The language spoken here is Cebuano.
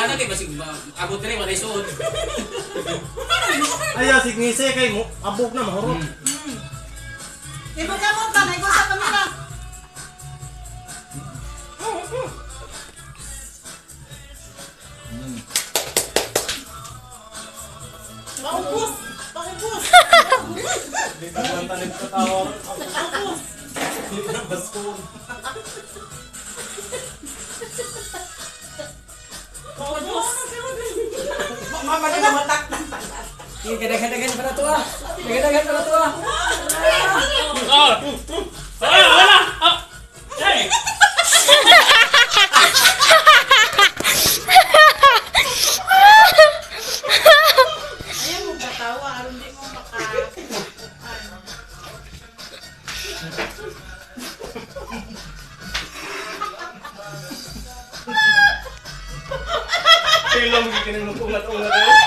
Daghanan kay basig abot diri walay suod. Ay, signise kay mo abog na mahurot. Ibo ka mo ba? Naigo sa kamera. Paubos! Paubos! Dito lang tanim sa tao. Baskon. Paubos! Mama na matak na. Sige, daghan-daghan para to ah. Daghan-daghan para to ah. Oh. Ah, wala. Ah. Hey. Ayaw mo katawa, aron di mo maka... Ano? Pilong kining ungat-ungat. Eh.